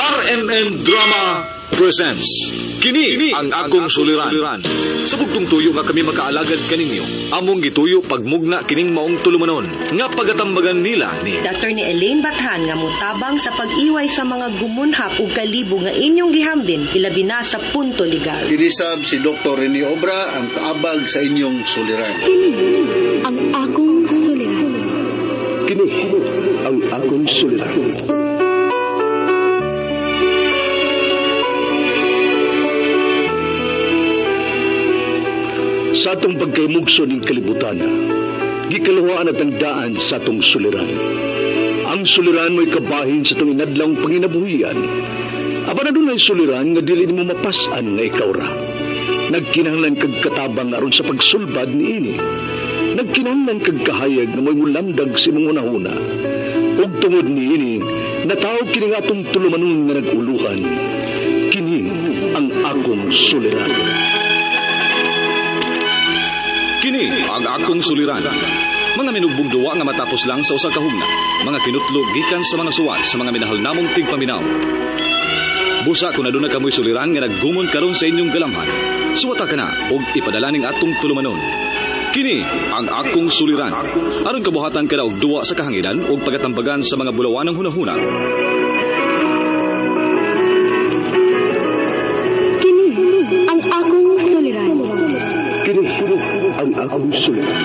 RMN Drama presents Kini ang Akong Suliran. Sa bugtong tuyo nga kami makaalagad kaninyo, among gituyo pagmugna kining maong tulumanon nga pagatambagan nila ni Attorney Elaine Bathan nga mutabang sa pag-iway sa mga gumunhap ug kalibo nga inyong gihambin, ilabi na sa punto legal. Kinisab si Dr. Rene Obra ang kaabag sa inyong suliran. Kini ang akong suliran. Kini ang akong suliran. Sa atong pagkaymugso ning kalibutan, gikaluhaan at ang daan sa atong suliran. Ang suliran mo'y kabahin sa atong inadlawng panginabuhian. Apan adunay suliran nga dili nimo mapas-an nga ikaw ra. Nagkinahanglan kag katabang aron sa pagsulbad niini. Nagkinahanglan kag kahayag nga mo'y mulamdag sa imong hunahuna. Ug tungod niini, natawag kini nga atong tulumanon nga nag-uluhan. Kini ang akong suliran. Kini ang Akong Suliran. Mga minugbong duwa nga matapos lang sa usa ka hugna. Mga kinutlo gikan sa mga suwat sa mga minahal namong tigpaminaw. Busa kung aduna kamoy suliran nga naggumon karon sa inyong galamhan. Suwata ka na og ipadala ning atong tulumanon. Kini ang Akong Suliran. Aron kabuhatan ka na og duwa sa kahanginan ug pagatambagan sa mga bulawanang hunahuna. Kini ang akong suliran. Kini ang akong suliran.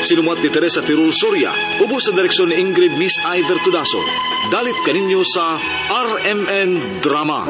Sinumuat ni Teresa Tirul Soria, ubos sa direksyon ni Ingrid Miss Iver Tudaso. Dalit kaninyo sa RMN Drama.